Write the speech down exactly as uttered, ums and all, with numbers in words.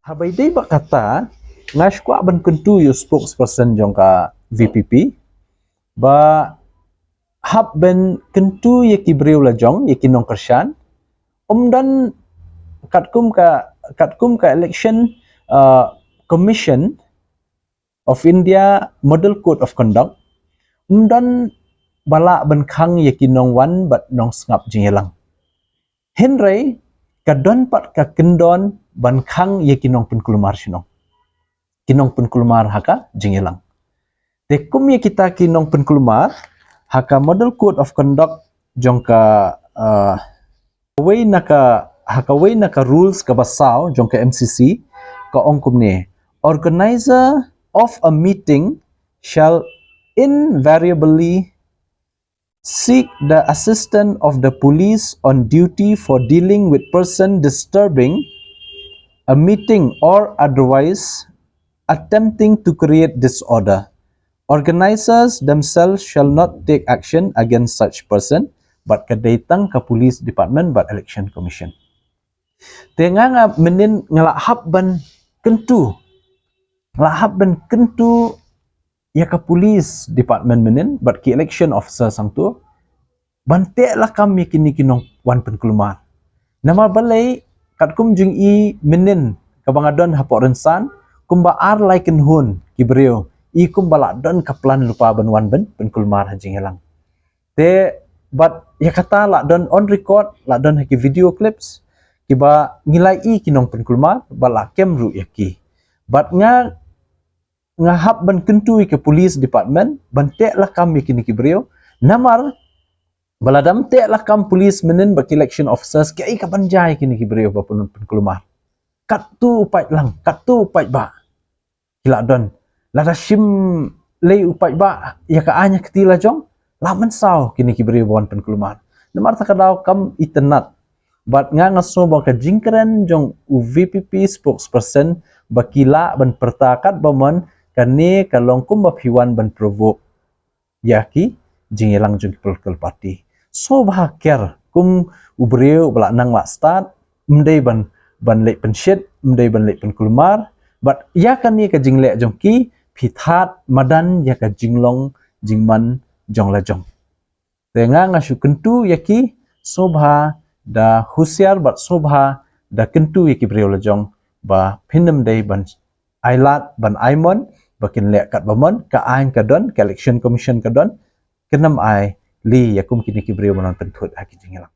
Haba ïadei bad kata, nga sngewkwah ban kyntu ïa u spokesperson jong ka VPP ba hap ban kyntu ïa ki briew la jong, ïa ki nongkyrshan. Um don katkum ka, katkum ka Election, uh, Commission of India Model Code of Conduct, um don ba lah ban khang ïa ki nongwan bad nongsngap jingïalang. Hynrei ka don pat ka kyndon ban khang ïa ki nongpynkulmar shnong, ki nongpynkulmar ha ka jingïalang. Te kum ïa kita ki nongpynkulmar, ha ka Model Code of Conduct jong ka, uh, kawei na ka, ha kawei na ka rules kaba saw jong ka MCC, ka ong kumne: Organizer of a meeting shall invariably seek the assistance of the police on duty for dealing with person disturbing a meeting or otherwise attempting to create disorder. Organizers themselves shall not take action against such person, bad ka dei tang ka Police Department bad Election Commission. Te nga, nga mynnin nga la hap ban kyntu, nga la hap ban kyntu ïa ka Police Department mynnin bad ki election officer sangtu ban teh lakam ïa kine ki nongwan pynkulmar. Namar balei, katkum jong i mynnin kaba nga don hapoh rynsan, kumba ar lai kynhun ki briew, i kumba la don ka plan lypa ban wan ban pynkulmar ha jingïalang. Te bad ïa kata la don on record, la don ha ki video clips, kiba ngi la ïohi ki nongpynkulmar ba la kem ruh ïa ki. Bad nga, nga hap ban kyntu ïa ka Police Department ban teh lakam ïa kine ki briew. Namar ba lada ym teh lakam police mynnin bad ki election officers, kaei kaban jia ïa kine ki briew ba pyn, pynkulmar? Katto u paidlang, katto u paidbah ki la don. Lada shim lei u paidbah ïa ka aiñ ïa ka kti la jong, la mynsaw kine ki briew ba wan pynkulmar. Namar kata ka daw kam itynnad. Bad nga, nga sngew ba ka jingkren jong u VPP spokesperson ba ki lah ban pyrta katba mon, kane ka long kumba phi wan ban provoke ïa ki jingïalang jong ki political party. Sngewbha ker kum u briew ba la nang la stad, ym dei ban, ban leit pynshit, ym dei ban leit pynkulmar. Bad ïa kane ka jingleh jong ki, phi thad madan ïa ka jinglong jingman jong la jong. Te nga, nga shu kyntu ïa ki, sngewbha da husiar bad sngewbha da kyntu ïa ki briew la jong ba phin ym dei ban ai lad, ban ai mon ba kin leh katba mon. Ka aiñ ka don, ka Election Commission ka don, kin ym ai lad ïa kum kine ki briew ba nang pynthut ha ki jingïalang.